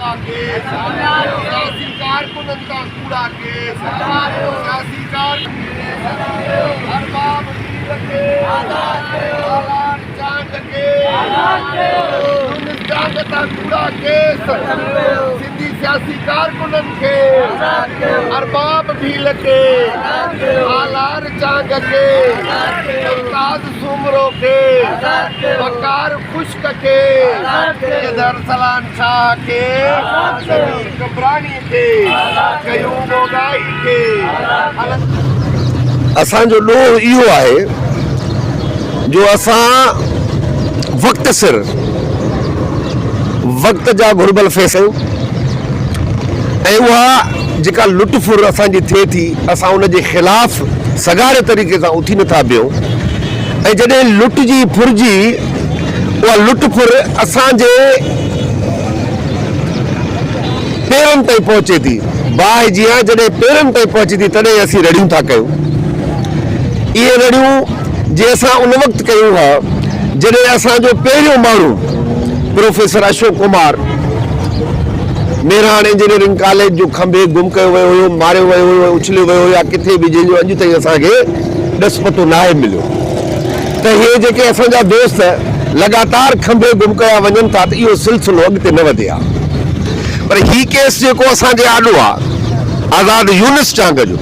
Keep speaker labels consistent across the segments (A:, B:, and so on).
A: Case سياسي ڪارڪنن تان ڪوڙا ڪيس سياسي ڪارڪن ارباب پير کي آزاد ڪيو سالار چانگ کي يونس چانگ تان ڪوڙا ڪيس سنڌي سياسي ڪارڪنن کي ارباب ڀيل کي آلار چانگ کي ممتاز سومرو کي وقار خشڪ کي سيد ارسلان شاهه کي سمير قمبراڻي کي قيوم اوڳاهي کي
B: اسان جو ڏوهه اهو آهي جو اسان وقت سر وقت جا گهربل فيصلا ۽ اها جيڪا لٽ ڦر اسان جي ٿئي ٿي اسان ان جي خلاف سگهاري طريقي سان اٿي نٿا بيهون ۽ جڏهن لٽجي ڦرجي اها لٽ ڦر اسان جي پيرن تائين پهچي ٿي، باهه جيان جڏهن پيرن تائين پهچي ٿي تڏهن اسين رڙيون ٿا ڪيون. اهي رڙيون جي اسان ان وقت ڪيون ها جڏهن اسان جو پهريون ماڻهو professor Ashok Kumar Mehran engineering college جو کنڀي گم ڪيو ويو هيو، ماريو ويو هيو، اڇليو ويو هيو يا ڪٿي به جنهن جو اڄ تائين اسان کي ڏس پتو ناهي مليو. ته اهي جيڪي اسان جا دوست لڳاتار کنڀي گم ڪيا وڃن ٿا ته اهو سلسلو اڳتي نه وڌي ها پر هي ڪيس جيڪو اسان جي آڏو آ آزاد يونس چانگ جو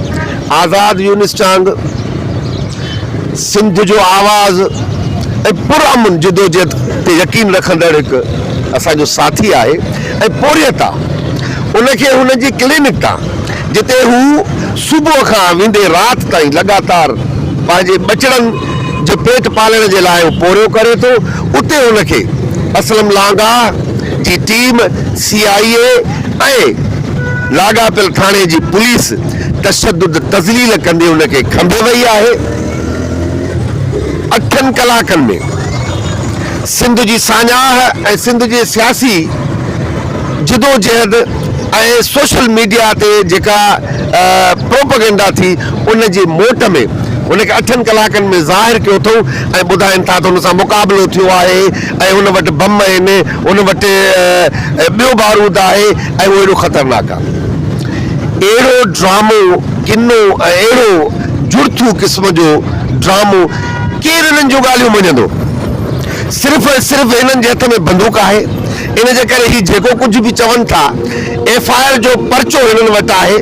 B: آزاد يونس چانگ سنڌ جو آواز ۽ پر امن جدوجهد تي يقين رکندڙ هڪ اسان جو ساٿي آهي ۽ پورهيت آ ان کي هن جي ڪلينڪ تان جتي هو صبح کان ويندي رات تائين لڳاتار پنهنجي ٻچڙن جي پيٽ پالڻ جي لاء هو پورهيو ڪري ٿو، اتي هن کي اسلم لانگاهه جي ٽيم، سي آء اي ۽ لاڳاپيل ٿاڻي جي پوليس تشدد تذليل ڪندي هن کي کنڀي وئي آهي. اٺن ڪلاڪن ۾ سنڌ جي ساڃاهه ۽ سنڌ جي سياسي جدوجهد ۽ سوشل ميڊيا تي جيڪا پروپگينڊا ٿي ان جي موٽ ۾ هن کي اٺن ڪلاڪن ۾ ظاهر ڪيو اٿئون ۽ ٻڌائين ٿا ته هن سان مقابلو ٿيو آهي ۽ هن وٽ بم آهن هن وٽ ٻيو بارود آهي ۽ هو ايڏو خطرناڪ آهي. اهڙو ڊرامو ڪنو ۽ اهڙو جڙٿو قسم جو ڊرامو ڪير انهن جون ڳالهيون مڃندو؟ صرف ۽ صرف هنن جي هٿ ۾ بندوق آهي ان جي ڪري هي جيڪو ڪجهه به چون ٿا، ايف I R جو پرچو هنن وٽ آهي،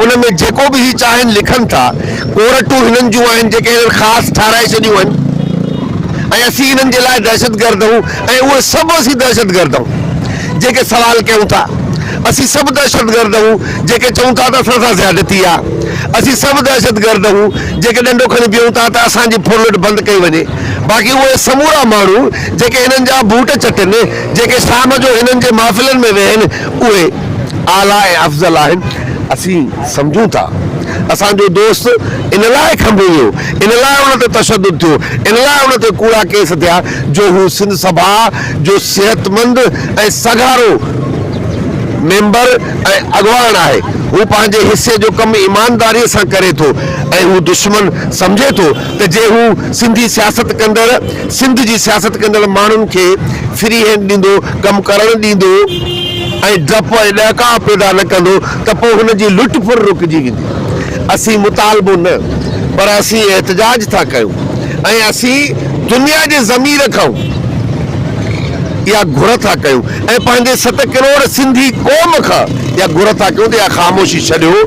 B: ان ۾ جيڪو به هي چاهين لکن ٿا، ڪورٽون هنن جون آهن جيڪي هنن خاص ٺاهرائي ڇڏيون آهن ۽ اسين هنن جي لاء دهشتگرد آهيون ۽ اهي سڀ اسين دهشتگرد آهيون جيڪي سوال ڪيون ٿا، اسين سڀ دهشتگرد آهيون جيڪي چئون ٿا ته اسان سان زيادتي آهي، اسين سڀ دهشتگرد آهيون جيڪي ڏنڊو کڻي بيهون ٿا ته اسان جي ڦرلٽ بند ڪئي وڃي، باقي اهي سمورا ماڻهو جيڪي هنن جا بوٽ چٽن، جيڪي شام جو هنن جي محفلن ۾ ويهن، اهي اعليٰ ۽ افضل آهن. اسين سمجهون ٿا، اسان جو دوست ان لاء کنڀيو ويو، ان لاء ان تي تشدد ٿيو، ان لاء ان تي ڪوڙا ڪيس ٿيا جو هو سنڌ سڀا جو صحتمند ۽ سگهارو ميمبر ۽ اڳواڻ آهي. هو پنهنجي حصي جو ڪم ايمانداريء سان ڪري ٿو ۽ هو دشمن سمجهي ٿو ته جي هو سنڌي سياست ڪندڙ سنڌ جي سياست ڪندڙ ماڻهن کي فري هينڊ ڏيندو، ڪم ڪرڻ ڏيندو ۽ ڊپ ۽ ڏهڪاء پيدا نه ڪندو ته پوء هن جي لٽ ڦر رڪجي ويندي. اسين مطالبو نه پر اسين احتجاج ٿا ڪيون ۽ اسين دنيا جي ضمير کان اها گهر ٿا ڪيون ۽ پنهنجي ست ڪروڙ سنڌي قوم کان اها گهر ٿا ڪيون ته اها خاموشي ڇڏيو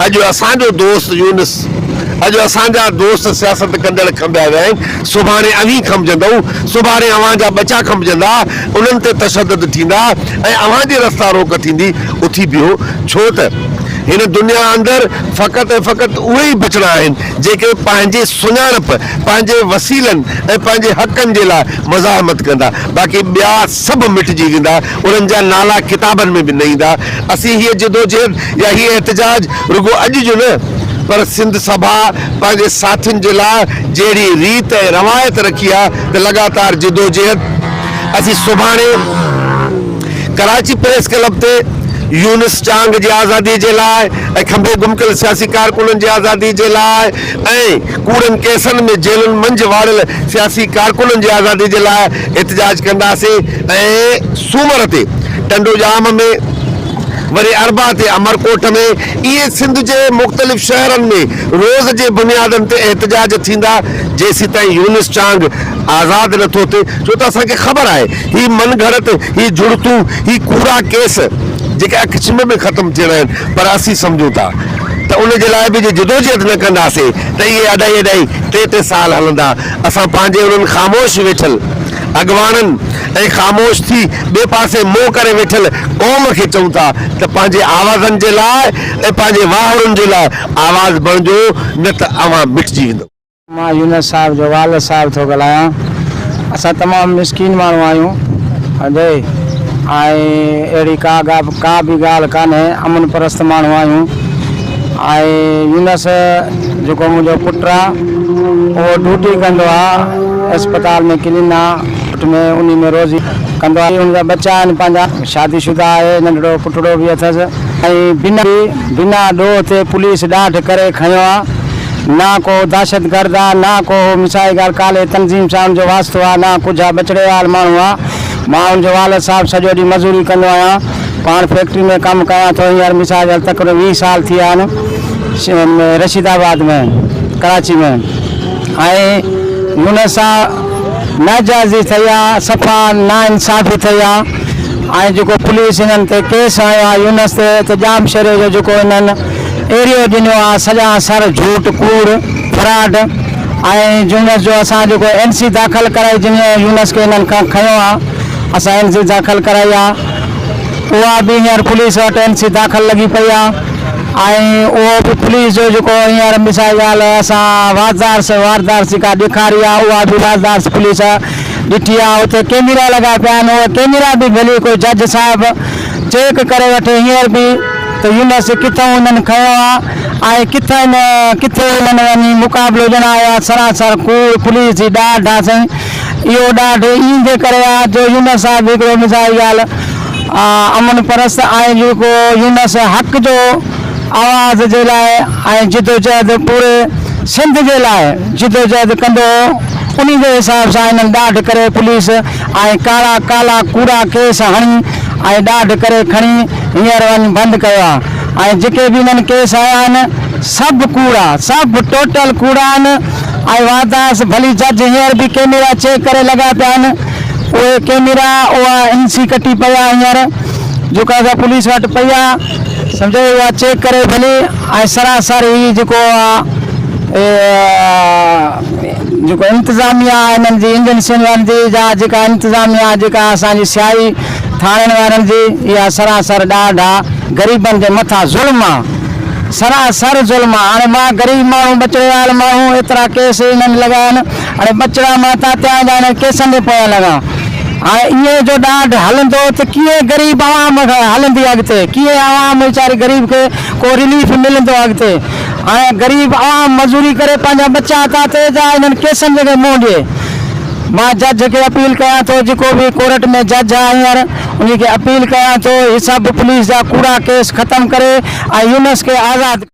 B: اڄ اسان جو دوست يونس اڄ اسان جا دوست سياست ڪندڙ کنڀيا ويا آهن، سڀاڻي اوهين کنڀجندؤ، سڀاڻي اوهان جا ٻچا کنڀجندا، انهن تي تشدد ٿيندا ۽ اوهان جي رستا روڪ ٿيندي، اٿي بيهو، ڇو ته هن دنيا اندر فقط ۽ فقط اهي ئي بچڻا آهن، جيڪي پنهنجي سڃاڻپ، پنهنجي وسيلن ۽ پنهنجي حقن جي لاء مزاحمت ڪندا، باقي ٻيا سڀ مٽجي ويندا، انهن جا نالا ڪتابن ۾ به نه ايندا. اسين هيء جدوجهد يا هيء احتجاج رڳو اڄ جو نه پر سنڌ سڀا پنهنجي ساٿين جي لاء جهڙي ريت ۽ روايت رکي آ ته لڳاتار جدوجهد اسين سڀاڻي ڪراچي پريس ڪلب تي يونس چانگ جي آزادي جي لاء ۽ کنڀي گم ڪيل سياسي ڪارڪنن جي آزادي جي لاء ۽ ڪوڙن ڪيسن ۾ جيلن منجهه واڙيل سياسي ڪارڪنن جي آزادي جي لاء احتجاج ڪنداسين ۽ سومر تي ٽنڊوڄام ۾. وري اربع تي امرڪوٽ ۾ ائين سنڌ جي مختلف شهرن ۾ روز جي بنيادن تي احتجاج ٿيندا جيسيتائين يونس چانگ آزاد نه ٿو ٿئي ڇو ته اسان کي خبر آهي هي من گهڙت هي جڙتون هي ڪوڙا ڪيس جيڪي اک ڇنڀ ۾ ختم ٿيڻا آهن پر اسين سمجهون ٿا ته ان جي لاء به جي جدوجهد نه ڪنداسين ته اهي اڍائي اڍائي ٽي ٽي سال هلندا اسان پنهنجي انهن خاموش ويٺل اڳواڻن ۽ خاموش ٿي ٻئي پاسي منهن ڪري ويٺل قوم کي چئون ٿا ته پنهنجي آوازن جي لاء ۽ پنهنجي واهرن جي لاء آواز بڻجو نه ته اوهان مٽجي ويندؤ.
C: مان يونس صاحب جو والد صاحب ٿو ڳالهايان. اسان تمام مسڪين ماڻهو آهيون سمجهئي ۽ اهڙي ڪا ڪا به ڳالهه ڪانهي امن پرست ماڻهو آهيون ۽ يونس جيڪو منهنجو پٽ آ اهو ڊيوٽي ڪندو آ اسپتال ۾ ڪلين آ ۾ انهي ۾ روزي ڪندو آ ان جا ٻچا آهن پنهنجا شادي شده آهي ننڍڙو پٽڙو به اٿس ۽ بنا بنا ڏوهه تي پوليس ڏاڍ ڪري کنيو آ نه ڪو دهشتگرد آ نه ڪو هو مثال جي ڳالهه ڪالي تنظيم سان ان جو واسطو آ نه ڪجهه آ ٻچڙي وال ماڻهو آ مان ان جو والد صاحب سڄو ڏينهن مزوري ڪندو آهيان پاڻ فيڪٽري ۾ ڪم ڪيان ٿو هينئر مثال جي ڳالهه تقريبن 20 سال ٿي ويا آهن رشيد آباد ۾ ڪراچي ۾ ۽ هن سان ناجائزي ٿئي آ صفا ناانصافي ٿئي آ ۽ جيڪو پوليس هنن تي ڪيس هنيو آ يونس تي ته ڄام شيري جو جيڪو هنن ايريو ڏنو آ سڄا سر جهوٽ ڪوڙ فراڊ ۽ يونس جو اسان جيڪو اين سي داخل ڪرائي جن يونس کي هنن کان کنيو آ اسان اين سي داخل ڪرائي آ اها به هينئر پوليس وٽ اين سي داخل لڳي پئي آ ۽ اهو به پوليس جو جيڪو هينئر مثال ڳالهه اسان وازدارس واردارس جيڪا ڏيکاري آ اها به وازدارس پوليس ڏٺي آ اتي ڪيميرا لڳا پيا آهن اهي ڪيميرا به ڀلي ڪوئي جج صاحب چيڪ ڪري وٺي هينئر به ته يونس ڪٿئون انهن کنيو آ ۽ ڪٿن ڪٿي انهن وڃي مقابلو ڄڻايو آ سراسر ڪوڙ پوليس جي ڏاڍ آ سائين اهو ڏاڍ اين جي ڪري آ جو يونس صاحب هڪڙو مثال ڳالهه امن پرست ۽ جيڪو يونس حق جو آواز جي لاء ۽ جدوجهد پوري سنڌ جي لاء جدوجهد ڪندو هو انهي جي حساب سان انهن ڏاڍ ڪري پوليس ۽ ڪاڙا ڪالا ڪوڙا ڪيس هڻي ۽ ڏاڍ ڪري کڻي هينئر وڃي بند ڪيو آ ۽ جيڪي به انهن ڪيس هنيا آهن سڀ ڪوڙا سڀ ٽوٽل ڪوڙا آهن ۽ واداس ڀلي جج هينئر به ڪيميرا چيڪ ڪري لڳا پيا آهن اهي ڪيميرا اها اين سي ڪٽي پئي آ هينئر جيڪا سا پوليس وٽ پئي آ سمجهو اها چيڪ ڪري ڀلي ۽ سراسر هي جيڪو آ جيڪو انتظاميا انهن جي ايجنسين وارن جي جا جيڪا انتظاميا جيڪا اسان جي سياهي ٿاڻن وارن جي اها سراسر ڏاڍ آ غريبن جي مٿان ظلم آ سراسر ظلم آ هاڻي مان غريب ماڻهو ٻچڙي وال ماڻهو ايترا ڪيس انهن لڳايا آهن هاڻي ٻچڙا مان تاتيان جا انهن ڪيسن جي پويان لڳان هاڻي ائين جو ڏاڍ هلندو ته ڪيئن غريب عوام هلندي اڳتي ڪيئن عوام ويچاري غريب کي ڪو رليف ملندو اڳتي هاڻي غريب عوام مزوري ڪري پنهنجا ٻچا تاتي جا انهن ڪيسن جي منهن ڏئي مان جج کي اپيل ڪيان ٿو جيڪو به ڪورٽ ۾ جج آهي هينئر انهي کي اپيل ڪيان ٿو هي سڀ پوليس جا ڪوڙا ڪيس ختم ڪري ۽ يونس کي آزاد.